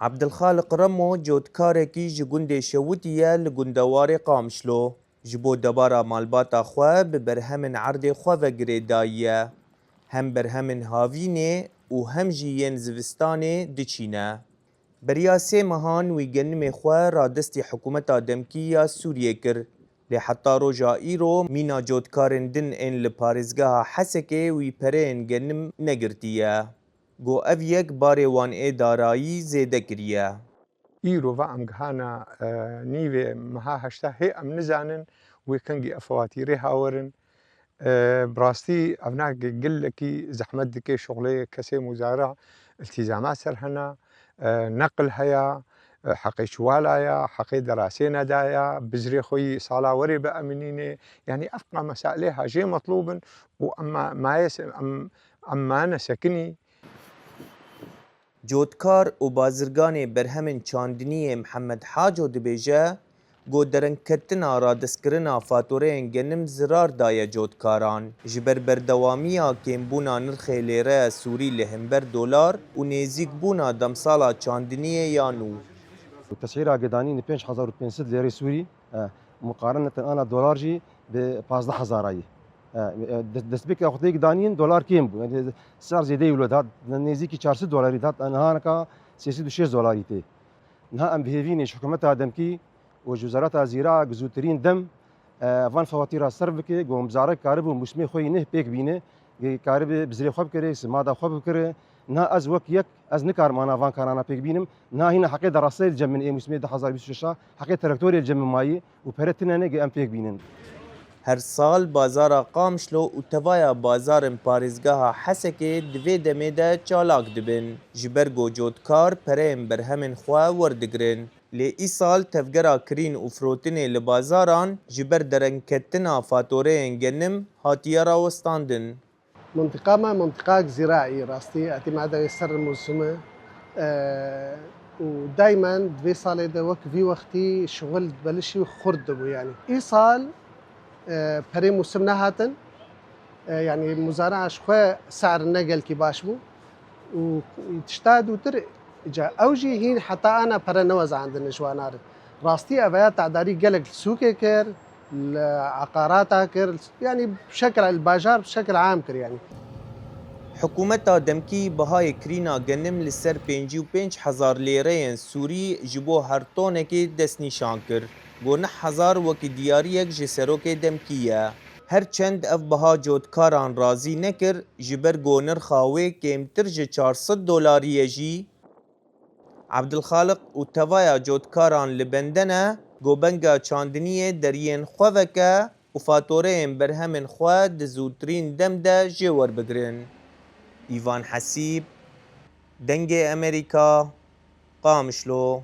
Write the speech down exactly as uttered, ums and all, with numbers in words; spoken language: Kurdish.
Ebdilxaliq Remo cotkarekî ji gundê Şewitî ye li gundewarê Qamişlo. Ji bo debara malbata xwe bi berhemên erdê xwe ve girêdayî ye. Hem berhemên havînê û hem jî yên zivistanê diçîne. Beriya sê mehan wî genimê xwe radestî hikûmeta demkî ya Sûriyê kir. Lê heta roja îro mîna cotkarên din ên li parêzgeha Hesekê wî pereyên genim negirtiye. Got ev yek barê wan ê darayî zêde kiriye. Îro va em gihana, e, nîvê meha heşta hê em nizanin wê kengî ev fewatîrê hawerin. E, bi rastî ev nake gelekî zehmet dike şuxlê kesê muzara, iltîzama ser hena, e, neqil heya, e, heqê çiwala ya, heqê derasê nedaya, bizrê xwe yî sala werê biemînînê. Yanî ev qa mesailê ha jê metlûb in û em ma-, mayê se-, em, em mane sekinî. Cotkar û bazirganê berhemên çandiniyê Mihemed Haco dibêje, got derengketina radestkirina fatureyên genim zirar daye cotkaran. Ji ber berdewamiya kêmbûna nirxê lêreya Sûrî li hember dolar û nêzîkbûna demsala çandiniyê ya nû. Tesîra gedanî ni pênc hezar û pênc sed lêrê Sûrî, e, muqareneten ana dolar jî bi pazdeh hezara ye. E, e, de-, destpêka xwe tê gedanîn dolar kêm bû. Yani ser zêdeyî wilo dihat, nêzîkî çar sed dolarî dihat, niha nika sê sed û şêst dolarî tê. Niha em bi hêvî ne ji hikûmeta demkî û ji wezareta zîra bi zûtirîn dem, e, van fewatîra ser bike, ku muzarek karibû mûsimê xwe yî neh pêk bîne, karibe bizrê xwe bikire, simada xwe bikire. Niha ez wek yek, ez nikarim ana van karana pêk bînim. Niha hîna heqê deraseyê li cem min ê mûsimê du hezar bîst û şeş a, heqê traktorê li cem min mayî û pere tine ne ge em pêk bînin. Her sal bazara Qamişlo û tevaya bazarên parêzgeha Hesekê di vê demê de çalak dibin. Ji ber ku cotkar pereyên berhemên xwe werdigirin. Lê îsal tevgera kirîn û firotinê li bazaran ji ber derengketina fatoreyên genim hatiye rawestandin. Mintiqa me mintiqak zîraî rastî etî me de wê ser mûsime, e, û daymen di vê salê de wek vî wextî şixul belişî xurt dibû yanî. Îsal, e, perê mûsim nehatin, e, yanî muzara ji xwe ser ne gelkî baş bû û tişta dûtir ca ew jî hîn heta ana pere newezandin ji wan re. Rastî ev ya tedarî gelek li sûkê kir, li eqarata kir, yanî bi şekil li bajar bi şekil am kir yanî. Hikûmeta demkî bihayê kirîna genim li ser pêncî û pênc hezar lêreyên Sûrî ji bo her tonekê destnîşan kir. Got neh hezar wekî diyariyek ji serokê demkî ye. Her çend ev biha cotkaran razî nekir, ji ber ku nirxa wê kêmtir ji çar sed dolarî ye jî, Ebdilxaliq û tevaya cotkaran li bende ne, ku benga çandiniyê deriyên xwe veke û fatoreyên berhemên xwe di zûtirîn dem de jê werbigirin. Îvan Hesîb, Dengê Emerîka, Qamişlo.